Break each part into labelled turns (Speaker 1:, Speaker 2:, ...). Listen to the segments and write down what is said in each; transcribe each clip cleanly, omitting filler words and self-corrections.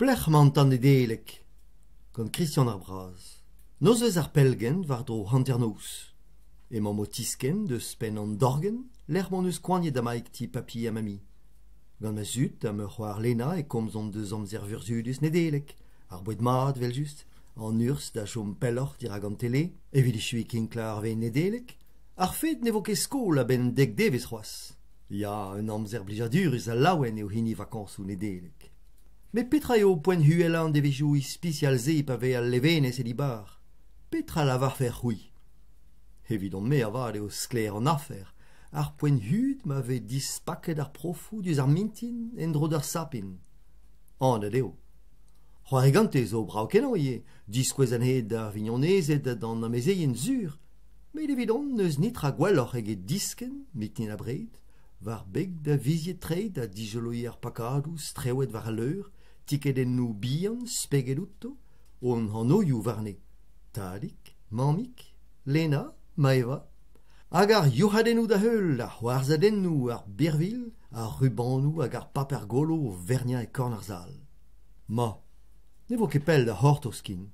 Speaker 1: Pelec'h emañ an Tad Nedeleg? Gant Kristian ar Braz. Nozvezh ar Pellgent war-dro hanternoz. Emaomp o tiskenn deus penn an dorgenn lec'h m'hon eus koaniet damaik ti papi ha mami. Gant ma zud ha ma c'hoar Lena e komzomp deus amzer vurzhudus Nedeleg, ar boued mat evel-just, an urzh da chom pelloc'h dirak an tele evit echuiñ kinklañ ar wezh Nedeleg, ar fed ne vo ket skol a-benn dek devezh c'hoazh. Ya, un amzer blijadurus ha laouen eo hini vakañsoù Nedeleg. Met petra eo poent uhelañ an devezhioù ispisial-se pa vez al levenez e dibar? Petra lavarfec'h-c'hwi? Evidon-me avat eo sklaer an afer, ar poent hud ma vez dispaket ar profoù diouzh ar mintin en-dro d'ar sapin. Anat eo. C'hoari gante zo brav-kenañ ivez, diskouez anezhe d'ar vignonezed ha d'an amezeien sur. Met evidon n'eus netra gwelloc'h eget diskenn, mitin abred, war beg da vizied-treid ha dijoloiñ ar pakadoù strewet war al leur, tikedennoù bihan speget outo, hon anvioù warne, tadig, mammig, Lena, Maeva, hag ar youc'hadennoù da-heul, ar c'hoarzhadennoù, ar birvilh, ar rubanoù hag ar paper-golo o verniañ e korn ar sal. Ma, ne vo ket pell da c'hortoz ken.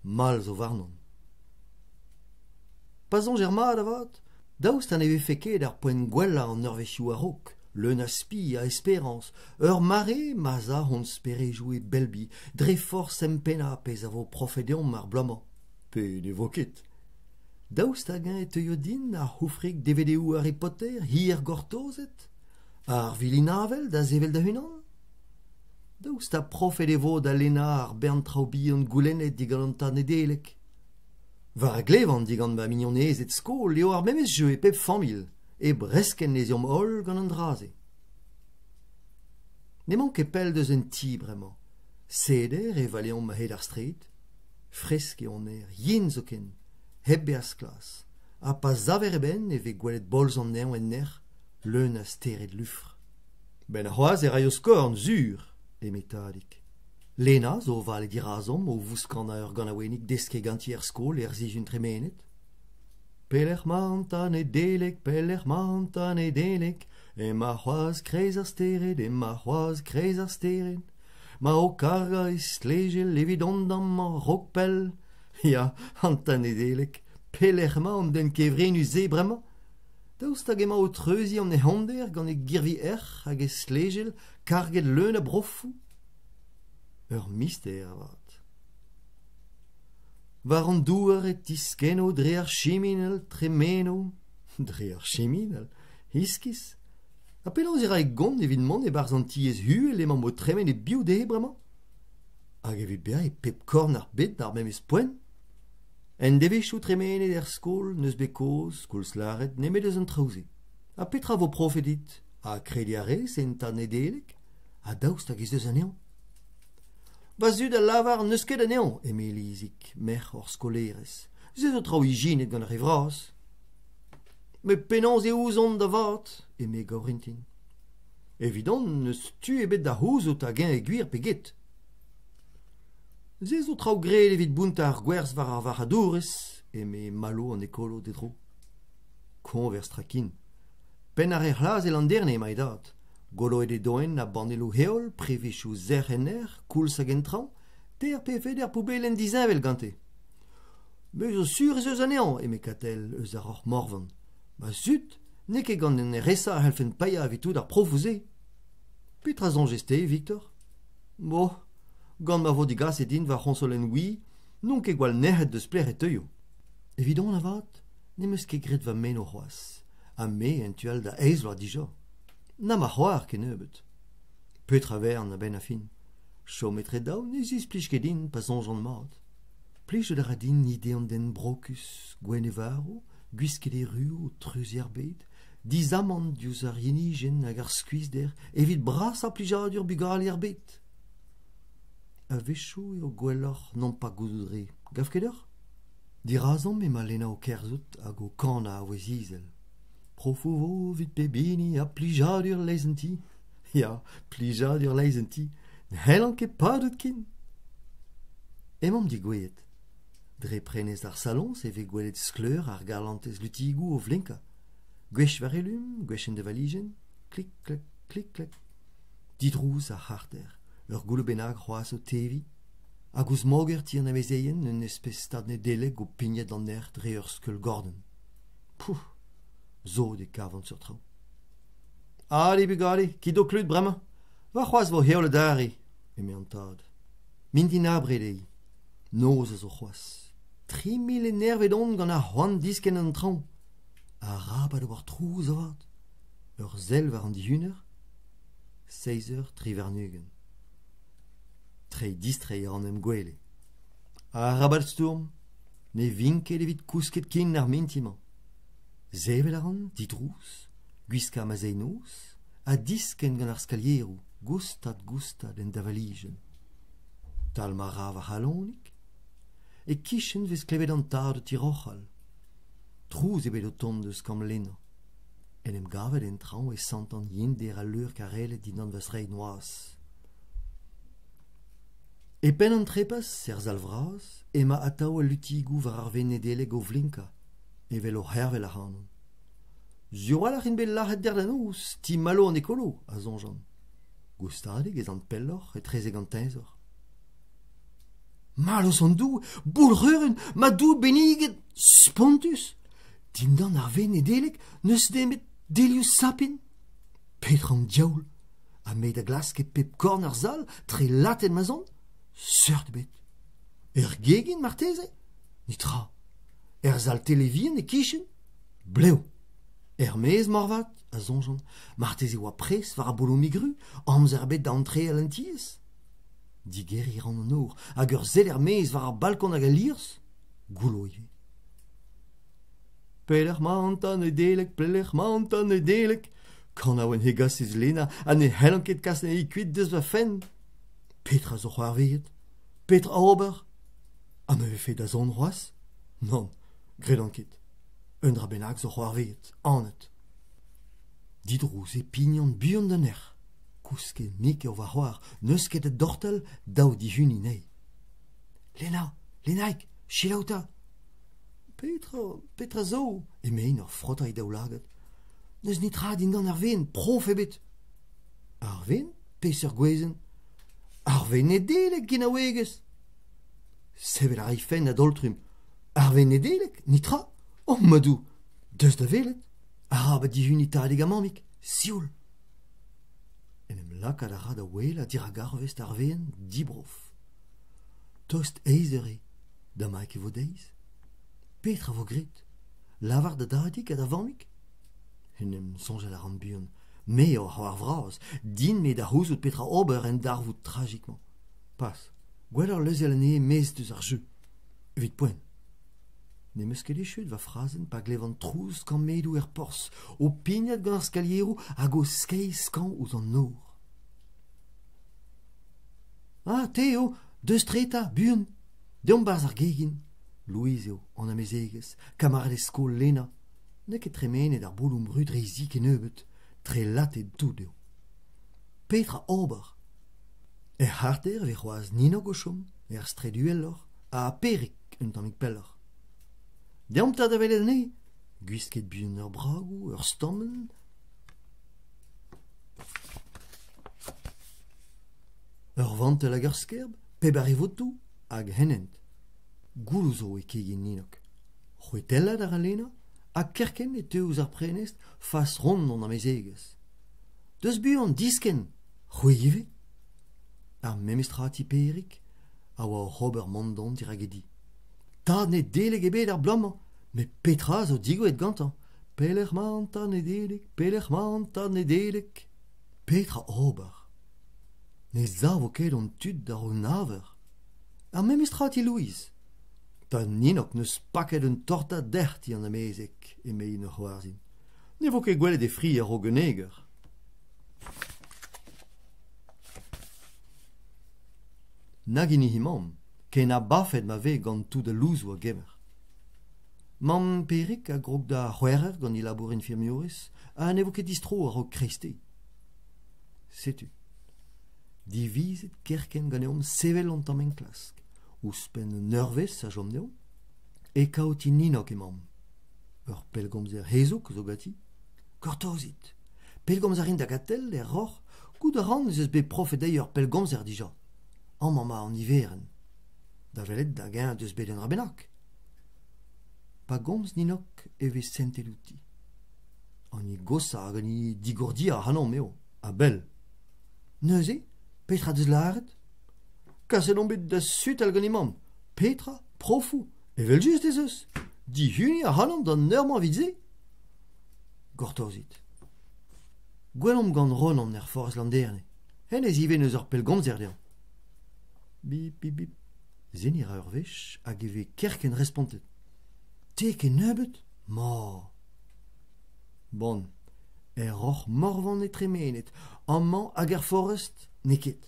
Speaker 1: Mall zo warnon. Pa soñjer mat avat, daoust ha ne vefe ket ar poent gwellañ an eurvezhioù a-raok, leun a spi, a esperañs, ur mare ma'z a hon sperejoù e belbi dre forzh empennañ pezh a vo profet deomp ar bloaz-mañ, pe ne vo ket. Daoust hag-eñ e teuio din ar c'houfrig DVD-où Harry Potter hir gortozet? Ar vilin-avel da sevel da-unan? Daoust ha profet e vo da lennañ ar bern traoù bihan goulennet digant an tad Nedeleg? War a glevan digant ma mignonezed skol eo ar memes jeu e pep familh, e breskenn ez eomp holl gant an dra-se. N'emaon ket pell deus un ti bremañ. Seder e valeomp a-hed ar straed. Fresk eo an aer, yen zoken, hep bezañ sklas. Ha pa saver e benn e vez gwelet bolz an neñv en nec'h, leun a stered lufr. 'Benn arc'hoazh e raio skorn, sur, eme Tadig. Lena zo o vale dirazomp o vouskanañ ur ganaouennig desket ganti er skol er sizhun tremenet. Pelec'h 'ma an tad Nedeleg, pelec'h 'ma an tad Nedeleg, emañ c'hoazh kreiz ar stered, emañ c'hoazh kreiz ar stered. Ma ho kargañ e stlejel evit dont amañ 'raok pell. Ya, an tad Nedeleg, pelec'h 'ma an den kevrinus-se bremañ? Daoust hag emañ o treuziñ an ec'honder gant e girvi-erc'h hag e stlejel karget leun a brofoù? Ur mister avat. War an douar e tiskenno dre ar chiminal tremeno dre ar chiminal iskis. Ha penaos e ra e gont evit mont e-barzh an tiez uhel emañ o tremen e-biou dezhe bremañ? Hag evit bezañ e pep korn ar bed d'ar memes poent? En devezhioù tremenet er skol n'eus bet kaoz, koulz lâret, nemet eus an traoù-se. Ha petra 'vo profet dit? Ha krediñ a rez en tad Nedeleg? Ha daoust hag ez eus anezhañ? Va zud a lavar n'eus ket anezhañ, eme Lizig, merc'h hor skolaerez. Se zo traoù ijinet gant ar re vras. Met penaos e ouzon da vat? eme Gaourintin. Evidon n'eus tu ebet da c'houzout hag-eñ eo gwir pe get. Se zo traoù graet evit bountañ ar gwerzh war ar varc'hadourez, eme Malo an ekolo d'e dro. Koñvers trakin. Penn ar re c'hlas e Landerne emañ e dad. Goloet e doenn a banelloù heol, privezioù sec'h en erc'h, koulz hag en traoñ, teir pe veder poubellenn disheñvel gante. Me zo sur ez eus anezhañ, eme Katell eus ar Roc'h-Morvan. Ma zud, n'eo ket gant an RSA a c'hallfen paeañ evit tout ar profoù-se. Petra soñjez-te, Victor? Bo, gant ma vo degaset din va c'hoñsolenn Wii, n'on ket gwall nec'het deus pelec'h e teuio. Evidon avat, n'em eus ket graet va meno c'hoazh, ha me en tu all da eizh vloaz dija. Na ma c'hoar kennebeut. Petra 'vern a-benn ar fin? Chom etre daou ne zisplij ket din pa soñjan mat. Plijout a ra din ide an den brokus, gwenn e varv, gwisket e ru o treuziñ ar bed, dizamant diouzh ar yenijenn hag ar skuizhder evit brasañ plijadur bugale ar bed. A-wechoù eo gwelloc'h nompas gouzout re, gav ket deoc'h? Dirazomp emañ Lena o kerzhout hag o kanañ a vouezh izel. Profoù 'vo evit pep hini ha plijadur leizh an ti. Ya, plijadur leizh an ti. N'hellan ket padout ken. Emaomp degouezhet. Dre prenestr ar saloñs e vez gwelet skleur ar garlantez lutigoù o vlinkañ. Gwech war elum, gwech en devalijenn, klik-klak, klik-klak. Didrouz ar c'harter. Ur gouloù bennak c'hoazh o teviñ, hag ouzh moger ti an amezeien un espes stad Nedeleg o pignat d'an nec'h dre ur skeul gordenn. Pouf! Sot e kavan seurt traoù. Ale bugale, kit d'ho kleud bremañ. Warc'hoazh 'vo heol adarre, eme an tad. Mintin abred eo. Noz a zo c'hoazh. 3000 enervet on gant ar c'hoant diskenn an traoñ. Arabat ober trouz avat. Ur sell war an dihuner. Seizh eur 23. Treiñ-distreiñ a ran em gwele. Arabat stourm, ne vin ket evit kousket ken ar mintin-mañ. Sevel a ran, didrouz, gwiskañ ma sae-noz ha diskenn gant ar skalieroù goustad-goustad en deñvalijenn. Talmañ a ra va c'halonig. E-kichen 'vez klevet an tad o tiroc'hal. Trouz ebet o tont eus kambr Lena. En em gavet en traoñ e santan yender al leur karellet dindan va zreid noazh. E penn an trepas, er sal vras, emañ atav al lutigoù war ar vein Nedeleg o vlinkañ, evel o c'hervel ac'hanon. Sur a-walc'h int bet lazhet dec'h da noz, ti Malo an ekolo, a soñjan. Goustadik ez an pelloc'h etrezek an teñzor. Mallozh an Doue, boulc'hurun, ma Doue benniget, spontus! Dindan ar vein Nedeleg n'eus nemet delioù sapin. Petra an diaoul? Ha me da glask e pep korn ar sal, tre latet ma 'z on? Seurt ebet. Er gegin marteze? Netra. Er sal televihan e-kichen? Blev. Er-maez moarvat, a soñjan, marteze e oa pres war ar bolo-migru, amzer ebet da antreal en tiez. Digeriñ a ran an nor hag ur sell er-maez war ar balkon hag al liorzh, goullo ivez. Pelec'h 'mañ an tad Nedeleg, pelec'h 'mañ an tad Nedeleg? Kanaouenn hegasus Lena ha ne c'hellan ket kas anezhi kuit deus va fenn. Petra zo c'hoarvezet? Petra ober? Ha ma vefe da zont c'hoazh? Nann, gredan ket. Un dra bennak zo c'hoarvezet, anat. Didrouz e pignan buan d'an nec'h. Kousket mik eo va c'hoar, n'eus ket da dortal, dav dihuniñ anezhi. Lena, Lenaig, selaou 'ta ! Petra, petra zo ? eme en ur frotañ he daoulagad. N'eus netra dindan ar wezenn, prof ebet. Ar wezenn ? Peseurt gwezenn ? Ar wezenn Nedeleg, genaouegez ! Sevel a ra he fenn a-daol-trumm. Ar wezenn Nedeleg ? Netra ? Oh ma Doue ! Deus da welet ! Arabat dihuniñ tadig ha mammig, sioul ! En em lakaat a ra da ouelañ dirak arvest ar wezenn dibrof. Tost eizh eur eo, damaik e vo deiz. Petra 'vo graet ? Lavar da dadig ha da vammig ? En em soñjal a ran buan. Me eo ar c'hoar vras, din-me da c'houzout petra ober en darvoud trajik-mañ. Pas, gwelloc'h lezel anezhe e-maez deus ar jeu. Evit poent. N'em eus ket echuet va frazenn pa glevan trouz kammedoù er porzh, o pignat gant ar skalieroù hag o skeiñ skañv ouzh an nor. Ah, te eo, deus tre 'ta, buan ! Deomp 'barzh ar gegin. Louise eo, an amezegez, kamaradez skol Lena. N'eo ket tremenet ar boulloù-brud re zi kennebeut, trelatet tout eo. Petra ober ? Er c'harter e vez c'hoazh Ninnog o chom, er straed uheloc'h, ha Perig un tammig pelloc'h. Deomp 'ta da welet anezhe, gwisket buan ur bragoù, ur stammenn. Ur vantell hag ur skerb, pep a re votoù hag henent. Gouloù zo e kegin Ninnog. C'hwitellat a ra Lena ha kerkent e teu ouzh ar prenestr fas ront an amezegez. Deus buan, diskenn ! C'hwi ivez ? Ar memes tra ti Perig a oa oc'h ober mont-dont dirak e di. Tad Nedeleg ebet ar bloaz-mañ, met petra zo degouezhet gantañ ? Pelec'h 'mañ an tad Nedeleg ? Pelec'h 'mañ an tad Nedeleg ? Petra ober ? Ne savo ket hon tud da un aver. Ar memes tra ti Louise. Tad Ninnog 'neus paket un tortad dec'h ti an amezeg, eme en ur c'hoarzhin. Ne vo ket gwelet e fri a-raok un eger. Nag hini he mamm, ken abafet ma vez gant tout al louzoù a gemer. Mamm Perig a grog da c'hwec'her gant he labour infirmiourez ha ne vo ket distro a-raok kreisteiz. Setu. Divizet kerkent ganeomp sevel hon tamm enklask. Ouzhpenn un eurvezh a chom deomp. E kaout Ninnog emaomp. Ur pellgomzer hezoug zo ganti. Gortozit. Pellgomz a rin da Gatell er Roc'h. Goût a ran ez eus bet profet dezhi ur pellgomzer dija. Amañ 'ma an niverenn. Da welet hag-eñ deus bet un dra bennak. Pa gomz Ninnog e vez sentet outi. An hini goshañ hag an hini digordiañ ac'hanomp eo, a-bell. Neuze, petra 'deus lâret ? Kaset on bet da sutal gant he mamm. Petra ? Profoù ? Evel-just ez eus. Dihuniñ ac'hanomp d'an eur-mañ evit se ? Gortozit. Gwelomp gant Ronan er Forest Landerne. Hennezh ivez n'eus ur pellgomzer dezhañ. Bip, bip, bip. Seniñ a ra ur wech hag e vez kerkent respontet. Te kennebeut ? Ma ! Bon, er Roc'h Morvan eo tremenet, amañ hag er Forest n'eo ket.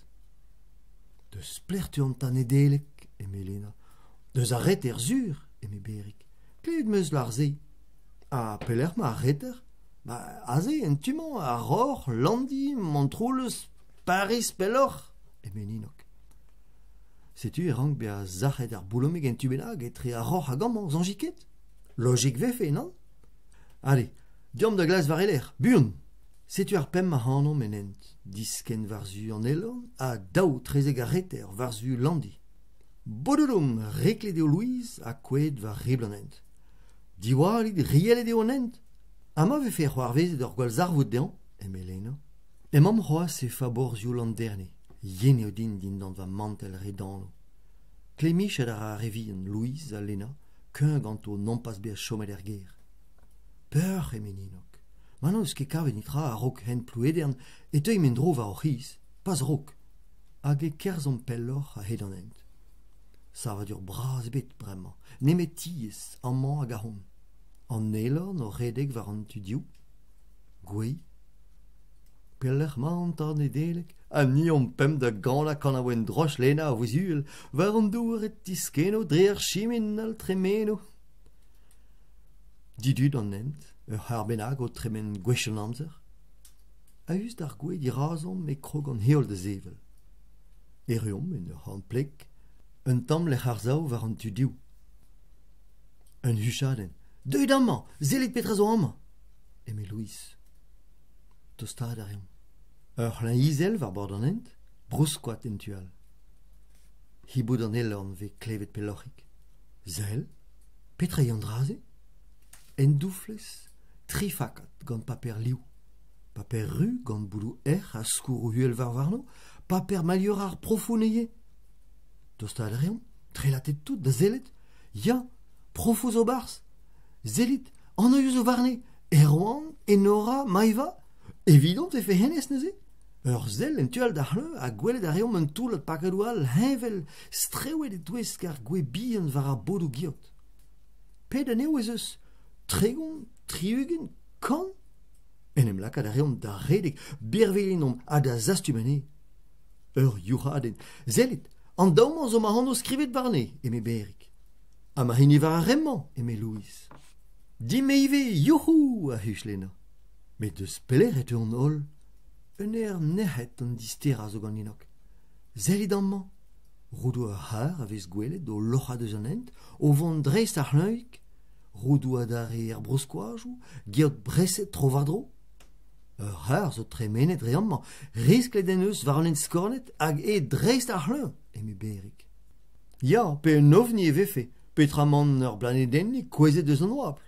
Speaker 1: Deus pelec'h 'teuan 'ta Nedeleg ? eme Lena. Deus ar reter sur, eme Berig. Klevet 'm eus lâr se. Ha pelec'h 'mañ ar reter ? Ba aze, en tu-mañ, ar Roc'h, Landi, Montroulez, Pariz pelloc'h, eme Ninnog. Setu e rank bezañ sac'het ar boulomig en tu bennak etre ar Roc'h hag amañ, soñjit ket ? Logik 'vefe, nann ? Ale, deomp da glask war e lerc'h, buan ! Setu ar pemp ac'hanomp en hent, diskenn war-zu an Elorn ha daou 'trezek ar reter war-zu Landi. Bododom, reklet eo Louise ha kouezhet war ribl an hent. Diwallit, riellet eo an hent ! Ha ma vefe c'hoarvezet ur gwallzarvoud dezhañ, eme Lena. Emaomp c'hoazh e faborzhioù Landerne, yen eo din dindan va mantell re danv. Klemmichet a ra ar re vihan, Louise ha Lena, kuñv ganto nompas bezañ chomet er gêr. Peoc'h, eme Ninnog. Ma n'hon eus ket kavet netra a-raok hent Plouedern e teuimp en-dro war hor c'hiz, pas raok. Hag e kerzhomp pelloc'h a-hed an hent. Savadur bras ebet bremañ, nemet tiez amañ hag ahont. An Elorn o redek war an tu dehoù. Gwez. Pelec'h 'mañ an tad Nedeleg ? Ha ni omp pemp da ganañ kanaouenn droch Lena a vouezh uhel war an douar e tiskenno dre ar chiminal tremeno. Didud an hent, ur c'harr bennak o tremen gwech an amzer. A-us d'ar gwez dirazomp e krog an heol da sevel. Erruomp en ur c'horn-pleg, un tamm lec'h arsav war an tu dehoù. Un huchadenn. Deuit amañ, sellit petra zo amañ ! eme Louise. Tostaat a reomp. Ur c'hleñv izel war bord an hent, brouskoad en tu all. Hiboud an Elorn 'vez klevet pelloc'hik. Sell, petra eo an dra-se ? En douflez, tri fakad gant paper liv. Paper ru gant boudoù erc'h ha skourroù uhelvarr warno, paper mailhur ar profoù neuze. Tostaat a reomp, trelatet tout da sellet. Ya, profoù zo 'barzh. Sellit, anv zo warne. Erwan, Enora, Maeva. Evidon e vefe hennezh neuze ? Ur sell en tu all d'ar c'hleuñ ha gwelet a reomp un toullad pakadoù all heñvel strewet e-touesk ar gwez bihan war ar bodoù geot. Pet anezho ez eus ? 30, 60, kant ? En em lakaat a reomp da redek, birvilh omp ha da zastum anezhe. Ur youc'hadenn. Sellit, an daou-mañ zo ma anv skrivet warne, eme Berig. Ha ma hini war ar re-mañ, eme Louise. Din-me ivez, youc'hou ! a huch Lena. Met eus pelec'h e teuont holl ? Un aer nec'het an disterañ zo ganinoc'h. Sellit amañ ! Roudoù ur c'harr a vez gwelet o loc'hañ deus an hent, o vont dreist ar c'hleuñvig. Roudoù adarre er brouskoajoù, geot breset tro-war-dro. Ur c'harr zo tremenet dre amañ, risklet en deus war an hent skornet hag aet dreist ar c'hleuñ, eme Berig. Ya, pe un ovni e vefe, peotramant ur blanedennig kouezhet eus an oabl.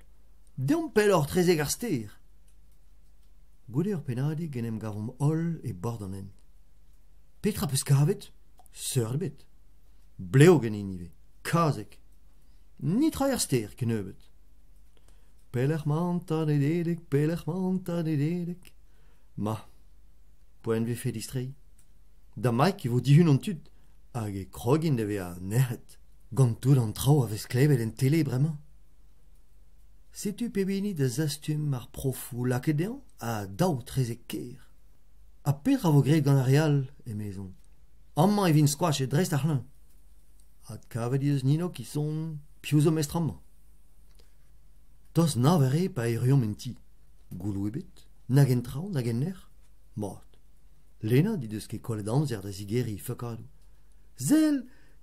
Speaker 1: Deomp pelloc'h 'trezek ar stêr. Goude ur pennadig en em gavomp holl e bord an hent. Petra 'peus kavet ? Seurt ebet. Blev ganin ivez, kazeg. Netra er stêr kennebeut. Pelec'h 'mañ an tad Nedeleg, pelec'h 'mañ an tad Nedeleg ? Ma, poent 'vefe distreiñ. Da Mike e vo dihun an tud hag e krogint da vezañ nec'het gant tout an traoù a vez klevet en tele bremañ. Setu pep hini da zastum ar profoù lakaet dezhañ ha daou 'trezek kêr. Ha petra a vo graet gant ar re all ? emezon. Amañ e vin skoachet dreist ar c'hleuñ. Adkavet he deus Nino ki son piv zo mestr amañ. Tost nav a rae pa erruomp en ti. Gouloù ebet, nag en traoñ nag en nec'h. Mat. Lena n'he deus ket kollet amzer da zigeriñ he fakadoù. Sell,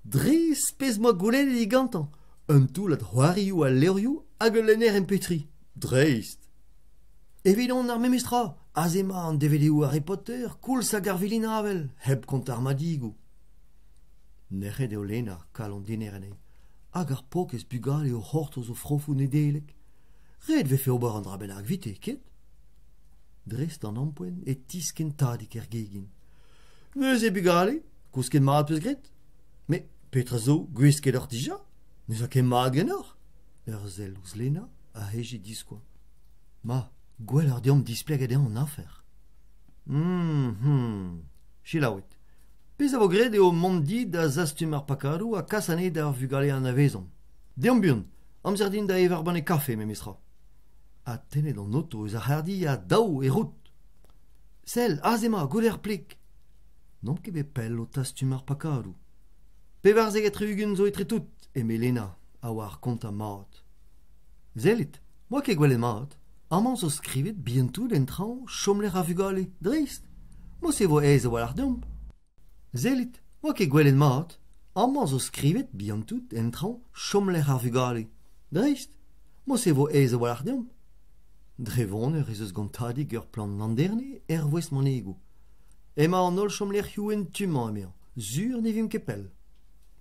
Speaker 1: dres pezh 'moa goulennet digantañ, un toullad c'hoarioù ha levrioù hag ul lenner MP3. Dreist ! Evidon ar memes tra, Aze emañ an DVDoù Harry Potter koulz hag ar vilin-avel, hep kontañ ar madigoù. Nec'het eo Lena, kalon dener anezhi. Hag ar paourkaezh bugale o c'hortoz o frofoù Nedeleg. Ret 'vefe ober un dra bennak evite, ket? Dres d'an ampoent e tiskenn tadig er gegin. Neuze bugale, kousket mat 'peus graet? Met petra zo, gwisket oc'h dija? Ne zo ket mat ganeoc'h? Ur sell ouzh Lena a hej he diskoaz. Ma, gwelloc'h deomp displegañ dezhañ an afer. Hum, selaouit. Pezh a vo graet eo mont di da zastum ar pakadoù ha kas anezhe d'ar vugale anavezomp. Deomp buan, amzer din da evañ ur banne kafe memestra. Ha tennet an oto eus ar c'harrdi ha dav e roud. Sell, aze emañ, goude ar pleg. N'omp ket bet pell o tastum ar pakadoù. 74 zo etre tout, eme Lena, a oar kontañ mat. Sellit, 'moa ket gwelet mat. Amañ zo skrivet bihan-tout en traoñ chomlec'h ar vugale, dreist. Mod-se e vo aes a-walc'h deomp. Sellit, 'moa ket gwelet mat. Amañ zo skrivet bihan-tout en traoñ chomlec'h ar vugale, dreist. Mod-se e vo aes a-walc'h deomp. Dre voneur ez eus gant tadig ur plant Landerne er voest manegoù. Emañ an holl chomlec'hioù en tu-mañ emezañ, sur ne vimp ket pell.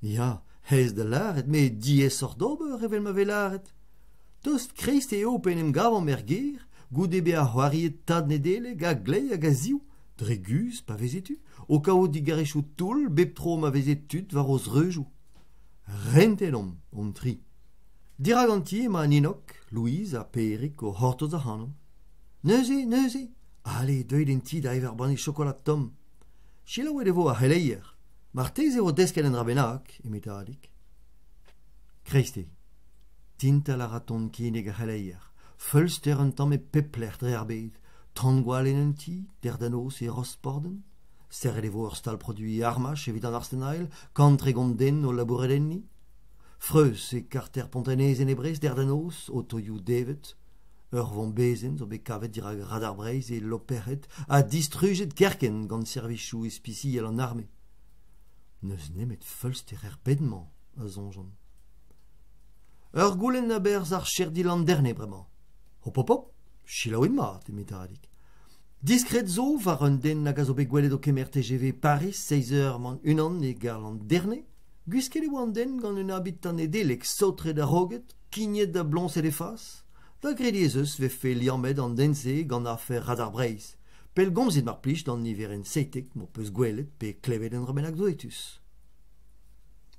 Speaker 1: Ya, aes da lâret met diaesoc'h d'ober evel ma vez lâret. Tost kreisteiz eo p'en em gavomp er gêr, goude bezañ c'hoariet Tad Nedeleg a-gleiz hag a-ziv, dre guzh pa veze tu, o kaout digarezioù toull bep tro ma veze tud war o zreuzoù. Rentet omp hon-tri. Dirak an ti emañ Ninnog, Louise ha Pêrig o c'hortoz ac'hanomp. Neuze, neuze, ale, deuit en ti da evañ ur banne chokolad tomm. Selaouet e vo ar c'heleier. Marteze e vo desket un dra bennak, eme Tadig. Kreisteiz. Tintal a ra ton kinnig ar c'heleier. Feulster un tamm e pep lec'h dre ar bed. Tan-gwall en un ti, dec'h da noz e Rosporden. Serret e vo ur stal produiñ armaj evit an Arsenal, 130 den o labourat enni. Freuz e karter Pontanezen e Brest dec'h da noz, otoioù devet. Ur vombezenn zo bet kavet dirak Radar Breizh e Loperc'hed ha distrujet kerkent gant servijoù ispisial an arme. N'eus nemet feulster er bed-mañ, a soñjan. Ur goulenn a-berzh ar cherdi Landerne bremañ. Hop hop hop, selaouit mat, eme Tadig. Diskred zo war un den hag a zo bet gwelet o kemer TGV Pariz seizh eur man unan e gar Landerne. Gwisket e oa an den gant un abid tanedelek saotret ha roget, kignet ha bloñset e fas. Da grediñ ez eus 'vefe liammet an den-se gant afer Radar Breizh. Pellgomzit mar plij d'an niverenn 17 m'ho peus gwelet pe klevet un dra bennak douetus.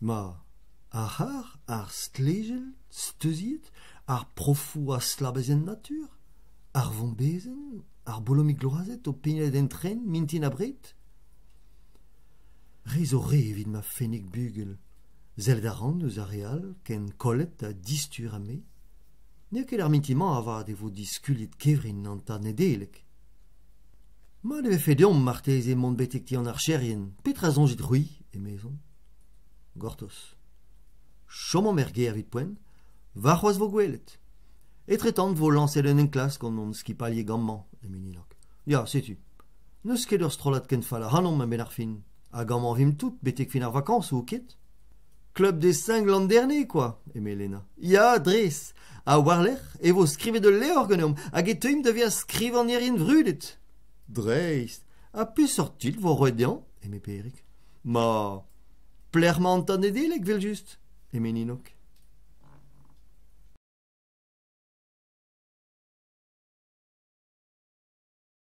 Speaker 1: Ma, ar c'harr, ar stlejell, steuziet, ar profoù a stlabez en natur, ar vombezenn, ar bolomig gloazet o pignat en tren mintin abred. Re zo re evit ma fennig bugel. Sellet a ran eus ar re all ken kollet ha distur ha me. N'eo ket ar mintin-mañ avat e vo diskuliet kevrin an tad Nedeleg. Mat e vefe deomp marteze mont betek ti an archerien. Petra soñjit-c'hwi emezon. Gortoz. Chomomp er gêr evit poent. Warc'hoazh 'vo gwelet. Etretant 'vo lañset un enklask gant hon skipailhig amañ, eme Ninnog. Ya, setu. N'eus ket ur strollad ken fall ac'hanomp a-benn ar fin. Hag amañ 'vimp tout betek fin ar vakañsoù, ket? Club des Cinq Landerne, quoi, eme Lena. Ya, dres. Ha war-lerc'h e vo skrivet ul levr ganeomp hag e teuimp da vezañ skrivagnerien vrudet. Dreist. Ha peseurt titl 'vo roet dezhañ eme Pêrig. Ma, pelec'h 'mañ an tad Nedeleg, evel-just, eme Ninnog.